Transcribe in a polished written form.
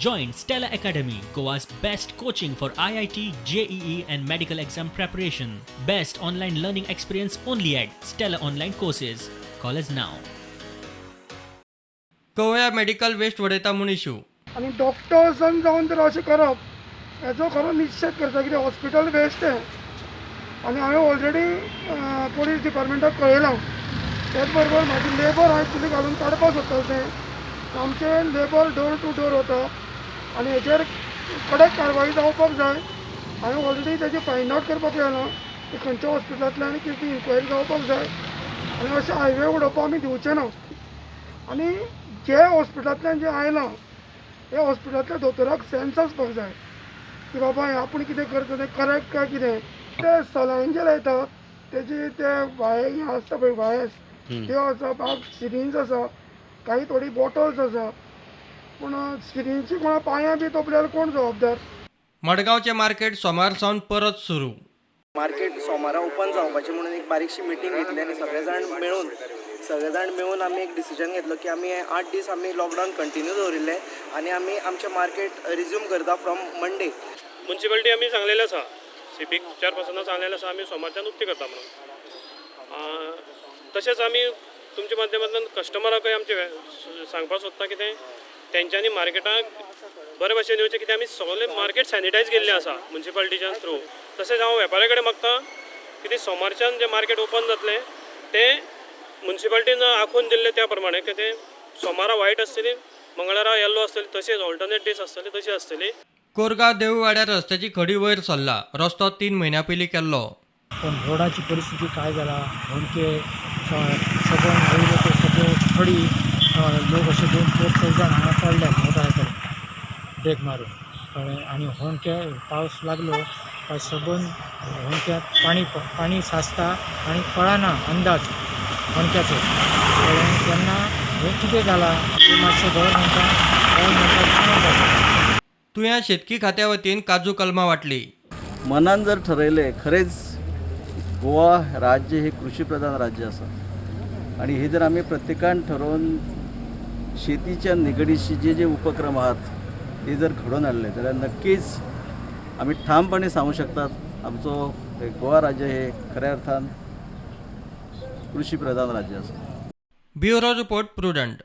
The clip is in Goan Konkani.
Join Stella Academy, Goa's best coaching for IIT, JEE, and medical exam preparation. Best online learning experience only at Stella Online Courses. Call us now. कवळ्या मेडिकल वेस्ट वडयता म्हूण इशू. आनी डॉक्टर्सान जावन तर अशें करप हेजो खरो निशेध करता, कित्याक हॉस्पिटल वेस्ट तें. आनी हांवें ऑलरेडी पोलीस डिपार्टमेंटाक कळयलां. तेच बरोबर म्हाजी लेबर हांवें एक्चुली घालून काडपाक सोदतालें. तें आमचें लेबर डोर टू डोर वता आनी हेजेर कडक कारवाय जावपाक जाय. हांवें ऑलरेडी तेजें फायंड आवट करपाक लायलां की खंयच्या हॉस्पिटलांतल्यान कितें इन्क्वायरी जावपाक जाय आनी अशें हायवे उडोवपाक आमी दिवचे ना. आनी जे हॉस्पिटलांतल्यान जें आयलां, हे हॉस्पिटलांतल्या दोतोराक सेन्स आसपाक जाय की बाबा, हें आपूण कितें करता तें करेक्ट काय कितें. ते सलायन जे लायता तेजी ते वायर हें आसता पळय, वायर्स त्यो आसा, बाग सिरिंज आसा, काही थोडी बॉटल्स आसा, पूण सिरिंजी कोणा पांयां बी तोपल्यार कोण जबाबदार? मडगांवचें मार्केट सोमार सावन परत सुरू. मार्केट सोमारा ओपन जावपाचें म्हणून एक बारीकशी मिटींग घेतली आनी सगळे जाण मेळून आमी एक डिसिजन घेतलो की आमी 8 दीस आमी लॉकडावन कंटिन्यू दवरिल्लें आनी आमी आमचें मार्केट रिज्यूम करता फ्रॉम मंडे. मुन्सिपालिटी आमी सांगलेलें आसा, सीपीक चेअरपर्सनाक सांगलेलें आसा, आमी सोमारच्यान उक्ती करता म्हणून. तशेंच आमी तुमच्या माध्यमांतल्यान कस्टमराकय आमचे सांगपाक सोदता, कितें तेंच्यांनी मार्केटाक बरे भशेन येवचें, कित्याक आमी सगळें मार्केट सॅनिटायज केल्लें आसा मुन्सिपालिटीच्या थ्रू. तशेंच हांव वेपाऱ्या कडेन मागता कितें सोमारच्यान जें मार्केट ओपन जातलें तें मुन्सिपालिटीन आखून दिल्लें त्या प्रमाणे, कितें सोमारा वायट आसतली, मंगळारा येल्लो आसतली, तशेंच ऑल्टरनेट दीस आसतले, तशी आसतली. कोरगांव देऊळवाड्यार रस्त्याची खडी वयर सरला. रस्तो 3 म्हयन्यां पयलीं केल्लो. पण रोडाची परिस्थिती काय जाला, होणके सगळं वयले ते सगळे खडी. लोक अशे दोन चौग चौग जाण हांगा पडल्यात मोटरसायकल ब्रेक मारून, कळ्ळें? आनी होणके पावस लागलो काय सबंद होणक्यात पाणी पाणी साचता आनी कळना अंदाज होणक्याचो, कळ्ळें? तेन्ना हें कितें जालां तें मातशें गव्हर्मेंटाक सांगपाक. तुयां शेतकी खात्या वतीन काजू कलमां वांटली. मनान जर ठरयलें, खरेंच गोवा राज्य हे कृषीप्रधान राज्य आसा आणि हे जर आमी प्रत्येकान ठरोवन शेतीच्या निगडीशी जे जे उपक्रम आहात ते जर घडोवन हाडले जाल्यार नक्कीच आमी ठामपणे सांगू शकतात, आमचो हे गोवा राज्य हे खऱ्या अर्थान कृषीप्रधान राज्य आसा. Bureau report, prudent.